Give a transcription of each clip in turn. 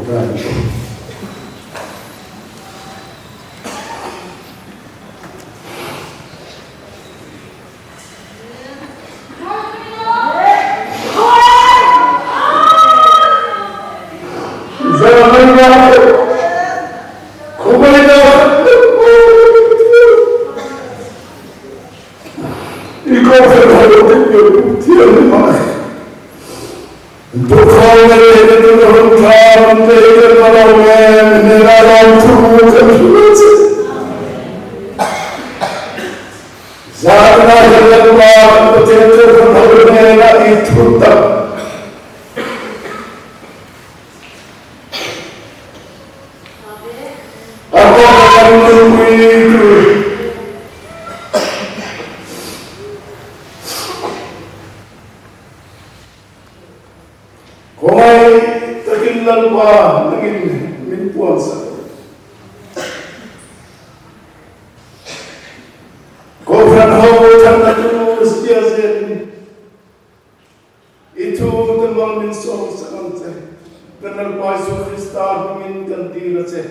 Tawngtai ang u. Zanah hian Lalpa kan Pathian chu kan ho hnenah i thu tak. A kawng a kan nunpui tur. Khawngaih takin Lalpa nangin min puansak rawh. Kohhran ho thatna chu zia zelin i thu te mal min sawm sak ang che. Kan Lalpa Isu Krista hmingin kan dil a che.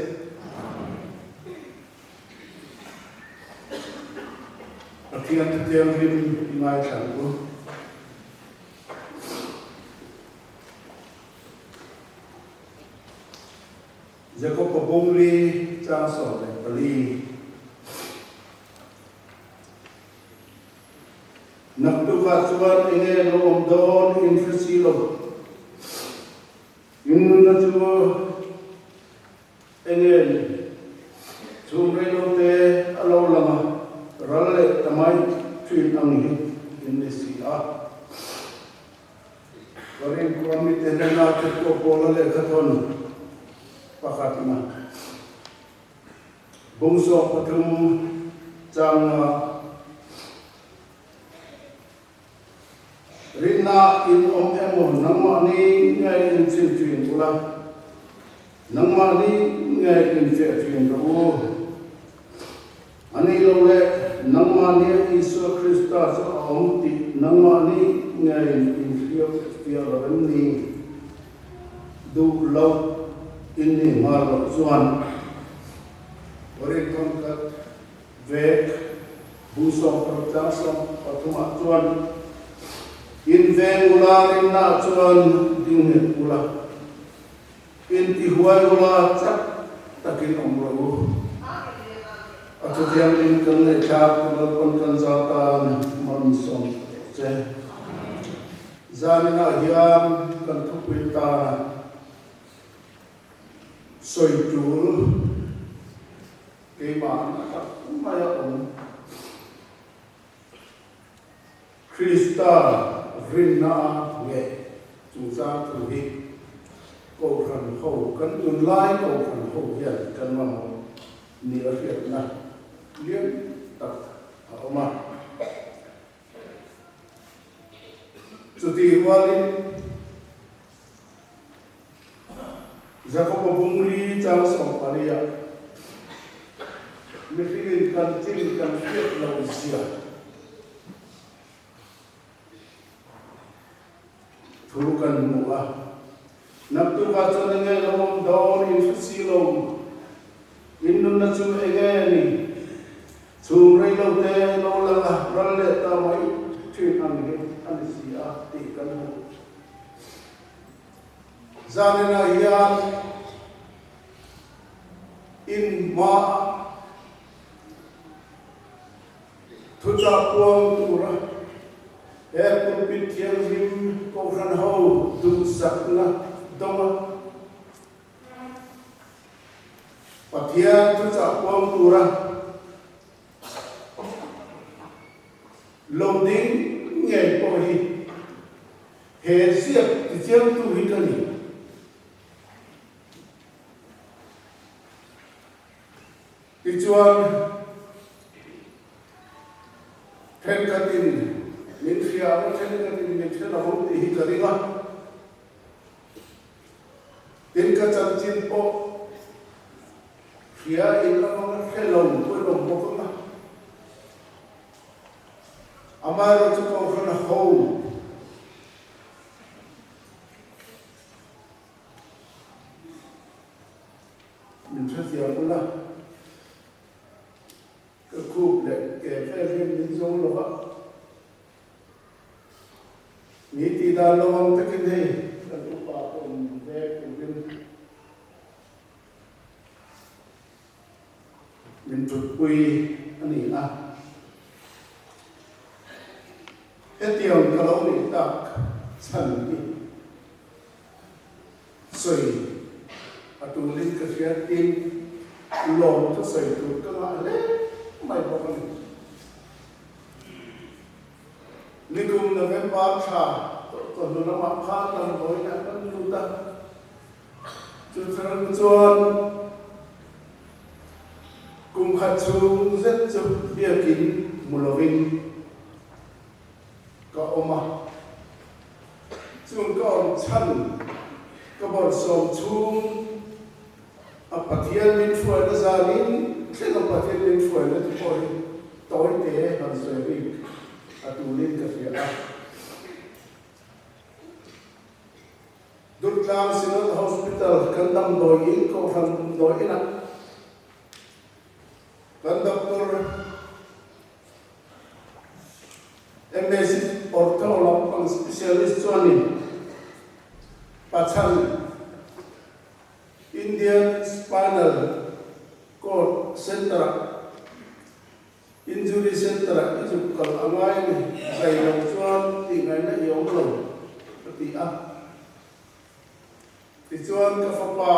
Pathian thutianghlim i ngaithla ang u. Jakob-a bungli chang 14. Naktukah chuan enge lo awm dawn in hre si lo. In nunna chu enge ni? Chhum reilote a lo lang a, ral leh ta mai thin ang hi in ni si a. Korin khua mite hnena thutkuah Paula lehkhathawn pakhatna bung sawk pathum changa rinna in awm emaw nangmahni ngei in chim thin ula, nangmahni ngei in fiah thin rawh u. A nih loh leh, nangmahnia Isua Krista chu a awm tih nangmahni ngeiin in hriat fiah lo em ni? Duh loh in nih nghal loh chuan Korinthon khat vek bung 16 tlang 13 ah chuan in veng ula rinna chuan ding nghet ula. Intihuai ula chak takin awm rawh u. A thuthianghlim kan ngaihthlak Lalpawn kan zau tan malsawm rawh che. Zaninah hian kan thupui tana sawi tul keimah na tak mai a awm. Krista rinna a nge chungchang thu hi Kohhran ho, kan tunlai Kohhran ho hian kan mamawh ni a hriatna lian tak a awm a. Chutih rualin Jakoba bungli chang 14 ah mihringin kan chin kan hriat lo zia thu kan hmu a. Naktukah chuan enge lo awm dawn in hre si lo, in nunna chu enge ni? Chhung rei lo te lo lang a ral leh ta mai thin ang hi a ni si a tih kan hmu. Zaninah hian in hmaah thuchah puang tura he pulpit thianghlim Kohhran ho duhsakna dawnga Pathian thuchah puang tura lo ding ngei pawh hi He ziak tichiangtu hi ka ni. Tichuan, thenkhatin min hria ang, thenkhatin min hre lo ang tih hi ka ring a. Tin, ka chanchin pawh hria in avanga hre lo pawh in awm bawk ang a. Amaherawhchu Kohhran ho Min hrethiam ula, ka khup leh ke vel hian min zo lo va, mi tih dan lo ang takin hei kan upa pawh min vek turin min thutpui a ni a. Hetiang ka lo nih tak chhan hi. Sawi a tulin ka hriat tin lawm chu sawi tur ka ngah hle mai bawk a ni. Nikum November thla tawhnu lamah khan damdawiinah kan lut a, chu thlarang chuan kum khat chhung zet chu biakin hmu lovin ka awm a, chung ka awm chhan ka bawrhsawm chhung a Pathian min hruaina zanin thleng a Pathian min hruaina te pawh hi tawi te han sawi bik a tulin ka hria a. Durtlang Synod Hospital kan damdawi in Kohhran damdawi inah kan doctor MSc Ortho lampang specialist chuanin Pachhan Indian Spinal Cord Centre-ah Injury Centre-ah i zuk kal a ngai a ni, zai lo chuan tih ngaihna i awm lo, ka ti a. Tichuan ka fapa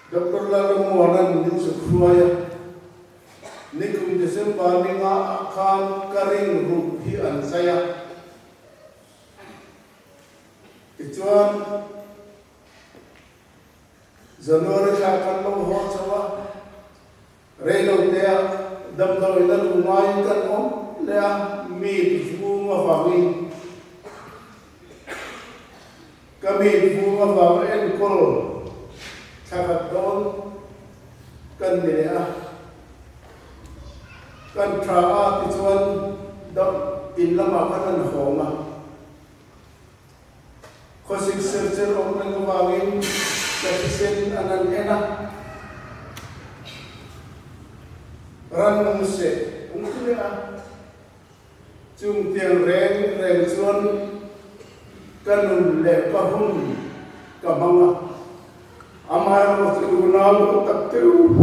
Doctor Lalramuana'n min zuk hruai a, nikum December ni nga ah khan ka ring ruh hi an zai a. Tichuan January thla kan lo haw chho a, reilote ah damdawiin a luh ngaiin kan awm leh a, mit vung avangin Ka mit vung avang enkawl thla khat dawn kan ni leh a, kan tha a tichuan dam in lamah khan an hawng a, khawsik ser cher awm reng avangin ka thisen an an en a, rannung seh an ti leh a. Chung tiang reng reng chuan ka nun leh ka hun ka hmang a, amaherawh chu unau duh tak teuh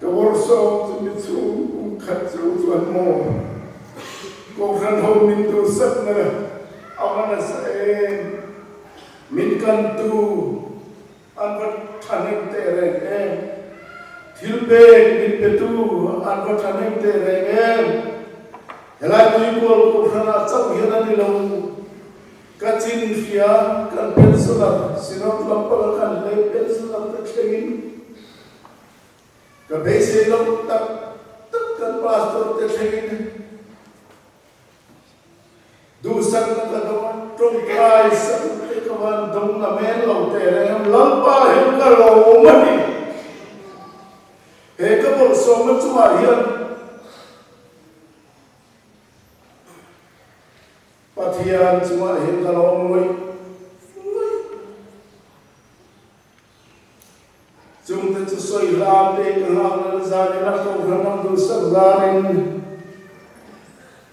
ka bawrhsawm chu mi chhung kum khat chu chuan maw Kohhran ho min duhsakna a va nasa em, min kantu An va thahnem teh reng em? Thil pek min petu an va thahnem teh reng em? Helai Tuikual Kohhranah chauh hian a ni lo. Ka chin hria kan pensioner Synod lampanga kan hlei pensioner te thlengin ka beisei loh tak tak kan pastor te thlengin Duhsakna ka dawng a, tawngtai sakna te ka van dawng na men lo teh reng em, Lalpa hian ka lawm a ni. He ka bawlhsawmna chungah hian Pathian chungah hian ka lawm ngawih ngawih. Chungte chu sawi hlam te ka nghak lal zan ila Kohhran ang duhsak zarin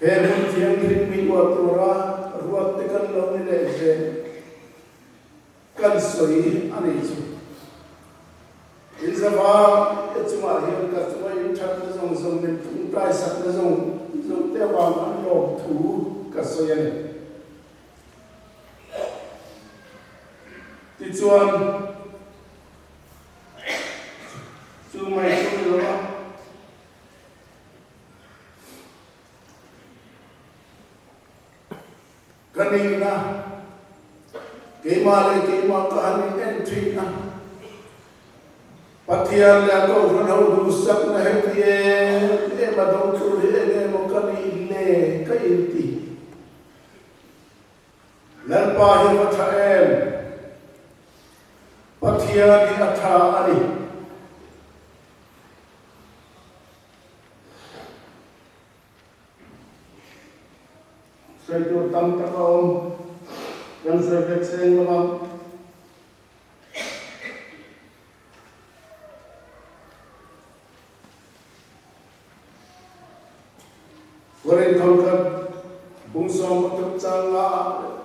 he hmun thianghlim mi uah tura ruat te kan lo ni leh zel kan sawi a nih chu. In zava te chungah hian ka chunga in thatna zawng zawng min tungtai sakna zawng zawng te avang an lawm thu ka sawi a ni. Tichuan, chu mai chu ni lo a, ka nihna, keimah leh keimah ka han in en thin a, Pathian leh a Kohhran ho duhsakna heti em em a dawng tur hi eng emaw ka nih le ka inti. Lalpa hi a va tha em? Pathian hi a tha a ni. Sawi tur tam tak a awm. Kan sawi vek seng lo ang. Korin thawnkhat bung 13 chang nga ah leh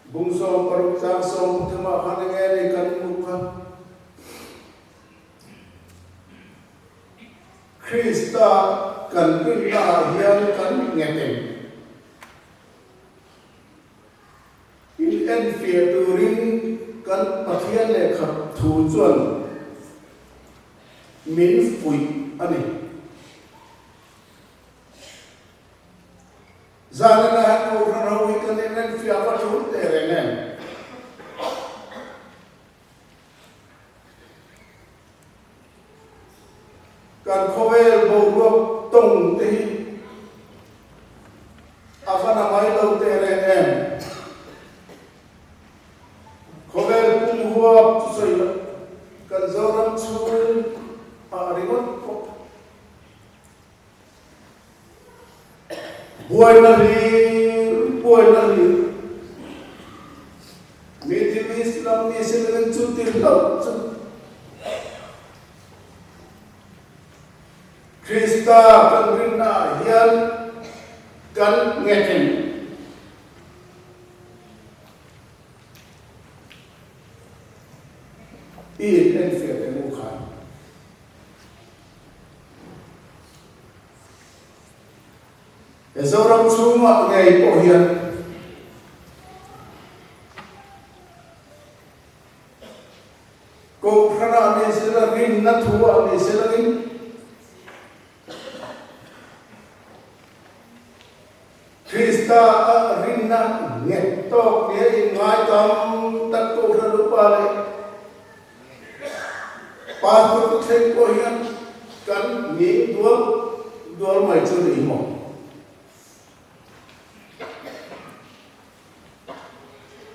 bung 16 chang 13 ah khan enge ni kan hmuh kha? Krista kan rinna ah hian kan nghet em? In enfiah turin kan Pathian lehkha thu chuan min fuih a ni. Zanin ah hian Kohhran ho hi kan in enfiah va tul teh reng em? Kan khawvel boruak tawng te hi a va na mai lo teh reng em? Khawvel pum huap chu sawi loh, kan Zoram chhung ah ringawt pawh Buaina hlir, buaina hlir. Middle East lam ni se nen chu ti hlauh chu. Krista kan rinna ah hian kan nghet em? I in enfiah teh u khai. He Zoram chhungah ngei pawh hian Kohhranah ni sela, rinna thuah ni selangin Krista a rinna nghet tawk nia inngai tam tak Kohhran upa leh Pastor te thleng pawh hian kan nghing dual dual mai chu ni maw?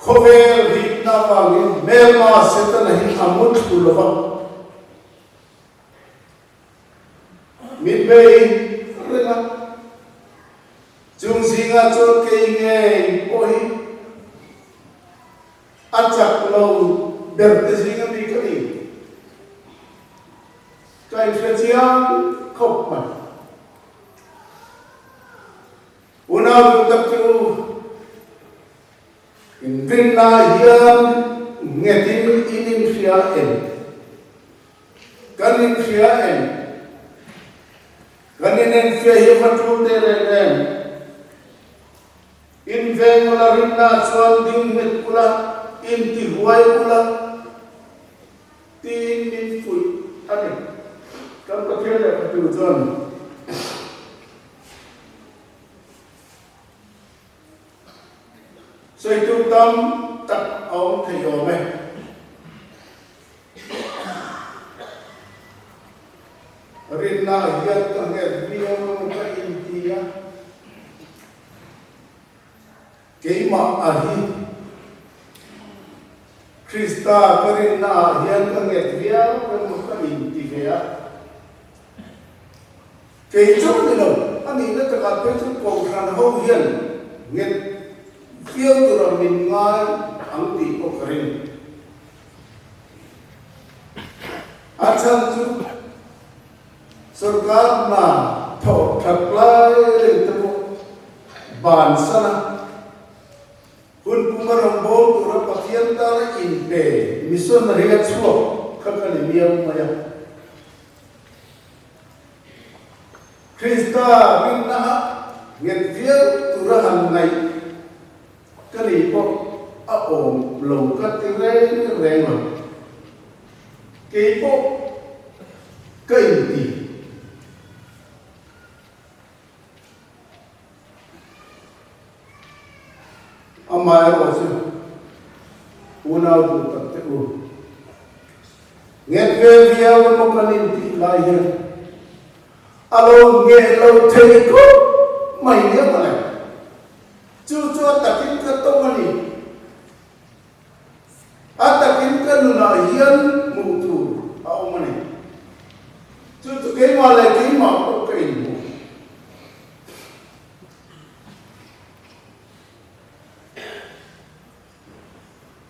Khawvel hipna avangin hmelma Setana hi a mu thlu lo va, min bei reng a, chung zingah chuan kei ngei pawh hi A chak lo ber te zing a mi ka ni. Ka inhre chiang khawp mai. Unau duh tak chu inrinna hian nghetin in inhria em? Kan inhria em? Kan inenfiah hi va tul teh reng em? In veng ula rinna chuan ding nghet ula, in ti huai ula tiin min fuih a ni. Kan Pathian lehkhatu chuan sawitu tam tak a awm thei awm e. Rinna hian ka nghet viau ka inti a. Keimah a hi Krista ka rinna ah hian ka nghet viau emaw ka inti ve a. Kei chauh ni lo, a nihna takah phei chu Kohhran ho hian nghet viau tura min ngai ang tih pawh ka ring. A chhan chu Sorkar hna thawh that lai reng te pawh bansan a, hun puma rawngbâwl tura Pathian tana inpe missionary a chhuak kha ka ni miau mai a. Krista rinna a nghet viau tura han ngaih ka ni pawh a awm lo ka ti reng reng lo. Kei pawh ka inti. Amaherawh chu unau duh tak te u, nghet ve viau emaw kan intih lai hian a lo ngheh lo thei khawp mai nia mawle. Chu chu a takin ka tawng a ni. A takin ka nunah hian hmuh tur a awm a ni. Chu chu keimah leh keimah pawh ka inhmu.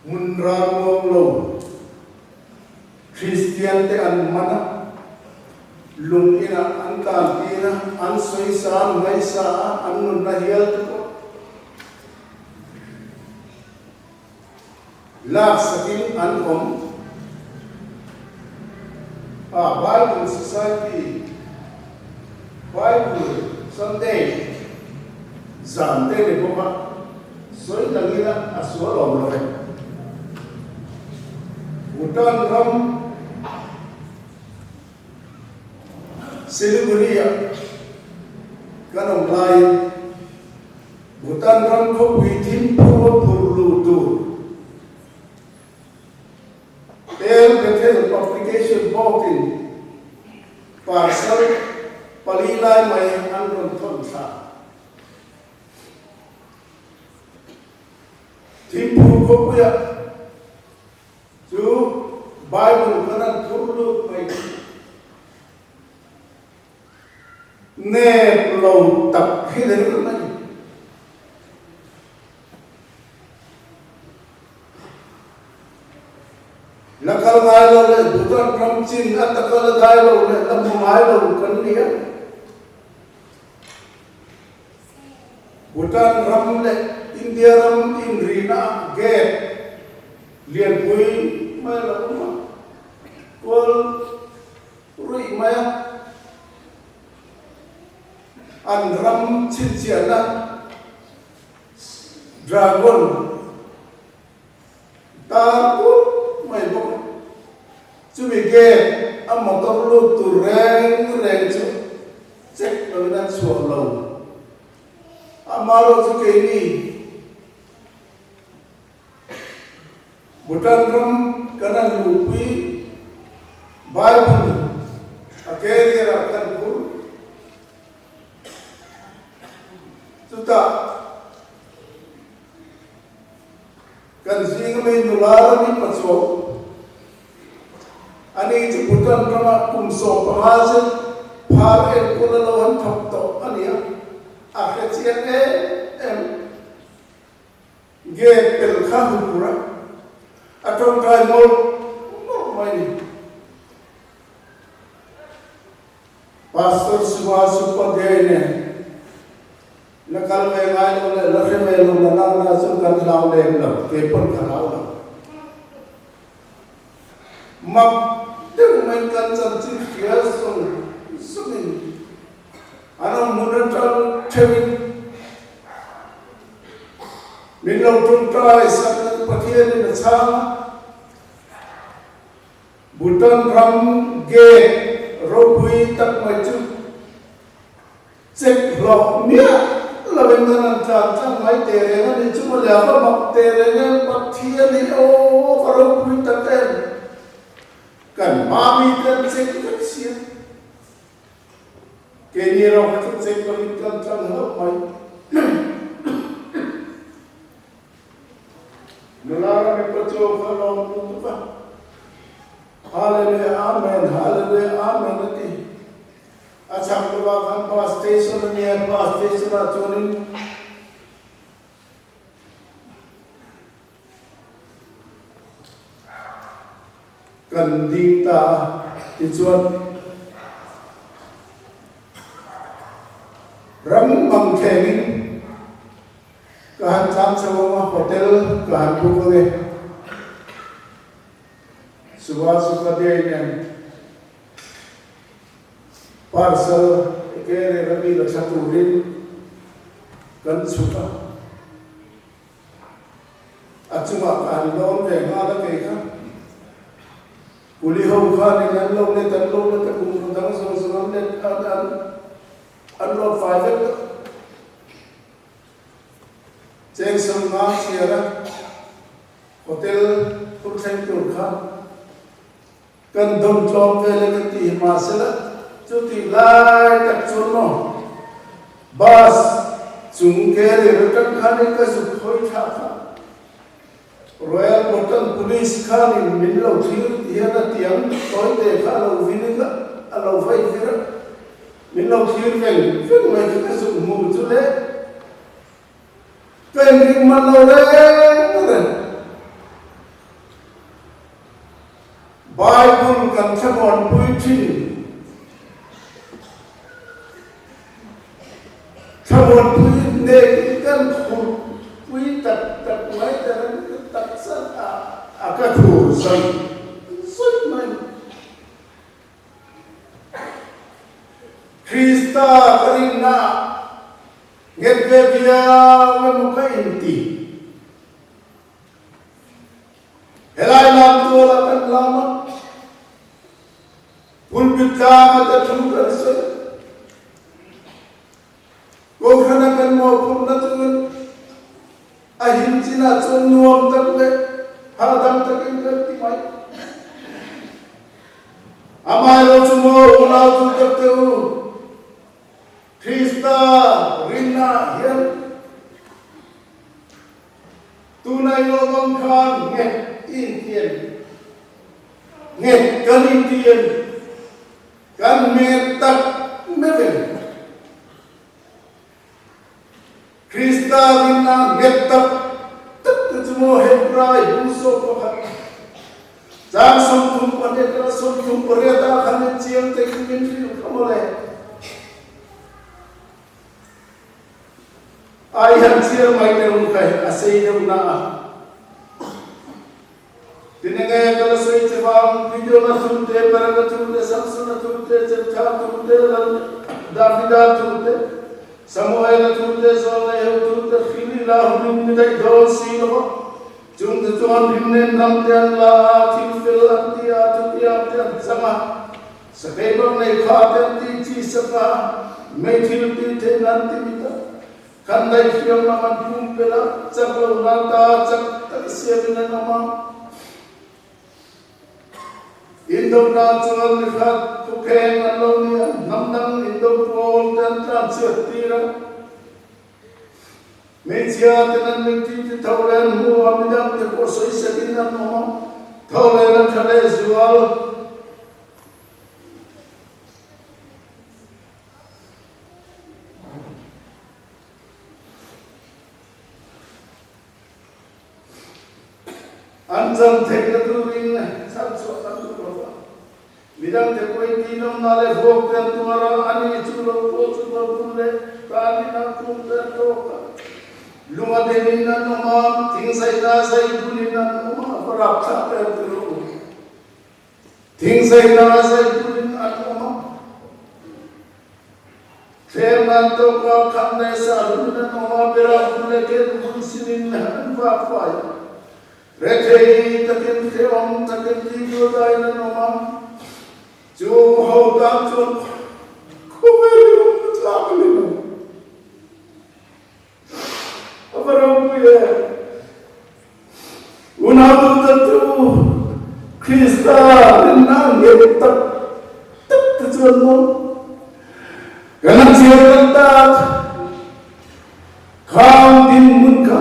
Hmun ral nuam lo Kristian te an man a, lung inah an tlan tir. thin a, an sawisa an ngaisa a, an nunna hial te pawh laksakin an awm a. Bible Society Bible Sunday zan te ni bawk a, sawi dangin a sual awm lo e. Bhutan ram Siliguri-ah kan awm laiin Bhutan ram khawpui Thimphu-a phur luh tur El Bethel Publication Board-in parcel pali lai mai an rawn thawn thla. Thimphu khawpuiah Chu Bible kan an thur lut mai chu nep lo tak hi le ringawt mai. La kal ngai lo leh Bhutan ram chin a taka la dai lo leh la hmu ngai lo kan ni a. Bhutan ram leh India ram inrihna ah gate lianpui mai a lo awm a, kual ruih mai a, an ram chhinchhiahna dragon tar put mai bawk a, chumi gate a motor lut tur reng reng chu check loin an chhuah lo. Amaherawh chu keini Bhutan ram kan an luhpui Bible a carrier ah kan phur. Chutah Kan zinga mi nula ram in pachuau a ni chu Bhutan ramah kum 15 zet phar enkawl a lo han thawk tawh a ni a, a hre chiang em em. Gate pel kha hmu tur a, a tawngtai mawlh mawlh mai ni. Pastor Subhash Upadhyay nen La kal ve ngai lo leh la hre ve lo la nana chu kan hlau lem lo, kei pawn ka hlau lo. Mak deuh mai kan chanchin hria zawng zawngin an awm hmun atang theuhin min lo tawngtai sak na chu Pathianin a chhang a. Bhutan ram gate ropui tak mai chu Chek hlawh miah lo in an an tlan tlang mai teh reng a ni chu mawle a va mak teh reng em Pathian hi aw ka ropui tak em kan hma mi te an chek vek sia keini erawh kha chu chek lo in kan tlang hlauh mai nula ram i pachuau kha lawm lutuk a Hallelujah Amen Hallelujah Amen a ti. A chhak lovah khan bus station a nia, bus station ah chuanin kan ding ta a, tichuan ram mang thlengin ka han tlang chho ang a, hotel ka han book ang e. Subhash Upadhyay nen Parcel carrier a mi la tha turin kan chhuk a, a chungah ka han lawn ve nghal a kei kha. Kuli ho khanin an lo let an lo let a kum ru dang zawng zawng an let an an an rawn fai vek a. Cheng 50 chhiar a hotel phur thleng tur kha Kan dawm tlawm vel e ka ti mahsela chutih lai tak chuan maw bus chung carrier atang khanin ka zuk hawi thla kha Royal Bhutan Police khanin min lo thlir ti hian a tiang tawi te kha a lo vin in a lo vai vir a, min lo thlir veng veng mai kha ka zuk hmu chu le ka inring man lo reng reng. Bible kan thlamuanpui thin. pui nek kan khur pui tak tak mai ta reng ka taksa a ka khur zawih zawih mai. Krista ka rinna ah nghet ve viau emaw ka inti. Helai lam tual ah kan lam a, pulpit tlang ah ta thu kan sawi. Kohhran a kan mawhphurhna chuan a him chin ah chuan nuam tak leh hahdam takin kan ti mai. Amaherawh chu maw unau duh tak te u, Krista rinna ah hian tunah i awm ang khan nghet i intian, nghet kan intian. Kan hmel tak meuh em? Krista rinna nghet tak tak te chu maw Hebrai bung 11 chang 32 leh 38 ah khan in chiang takin min hrilh kha mawle. Ai han chhiar mai teh u khai a sei deuh na a. Tinenge ka la sawi che vang, Gideona thu te, Baraka thu te, Samsona thu te, Jeptha thu te, Lal Davida thu te, Samuela thu te, Zawlneiho thu te, Hrilila hunin mi daih dawn si lo va, chungte chuan rim nen ram te an la a, thil fel an ti a, thutiam te an chang a, sakei bak nei kha te an ti chi sak a, meithil ti theihna an ti mit a. Kan daihhliam lam an pumpelh a, chak lo nan ta chak tak siamin an awm a. Indo nan chuan mi khat khawkheng an lo ni a, hnam dang indo pawl te an tlanchhiat tir a. Hmeichhia ten an mitthi ti tho leh an hmu a, midang te pawh sawisakin an awm a, tho leh an tha leh zual. An chan theihna turin chhanchhuah kan duh lo va, midangte pawhin tihnawmna leh vuak te an tuar a, ani chu lo pawh chu dawlbul leh tanin an kum te an tawk a, lunga denin an awm a, thingzaina zaibunin an awm a, va rapthlak em ti rawh u. Thingzaina zaibunin an awm a. Thlem an tawk a, khat leh sa hlun an awm a, berah bul leh ken bul sinin an vak fai a. Rethei takin hrehawm takin tihtur daiin an awm a, chu ho tan chuan khawvel hi awm na tlak a ni lo. A va ropui em! Unau duhtak te u, Krista rinna nghet tak tak te chuan maw kan han chhiar tak tak khang dinhmun kha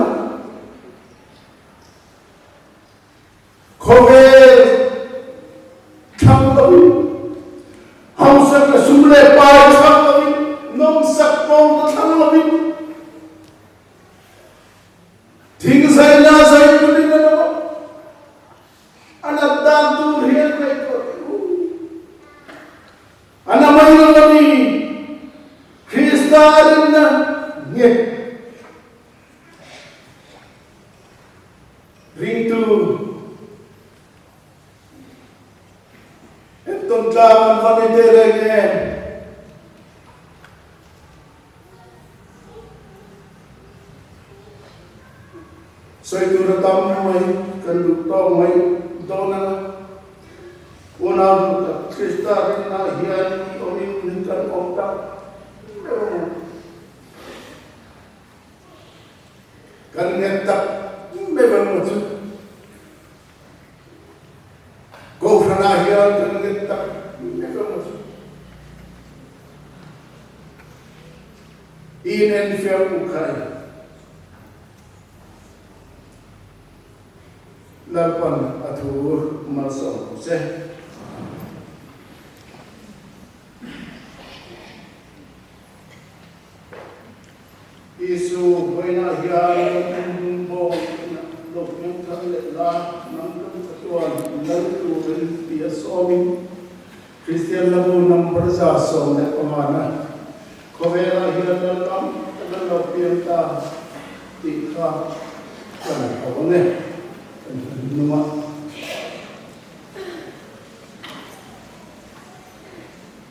Khawvel thlang lovin, hausak le sum leh pai thlang lovin, nawmsak pawng te thlang lovin, thingzaina zaipulin an awm a, a nat dan tur hi an ngaihtuah teh u. A na mai lo a ni, Krista rinna nghet. Ringtu entawn tlang an va ni teh reng em? Sawi tur a tam mai, kan duh tawk mai dawn ang a. Unau duh tak Krista rinna hian i awmin kan awm tak meuh ang. Kan nghet tak meuh emaw chu Kohhranah hian kan nghet tak meuh emaw chu in enfiah u khai Lalpan a thu malsawm rawh se. Isu, vawiinah hian kan in bawng lo piang thar leh la, nang kan chatuan lal turin ti a sawmin Kristian Labu number 115 na khawvelah hian lal tam tak a lo piang ta tih kha kan hau ang e, kan hla hnung ah.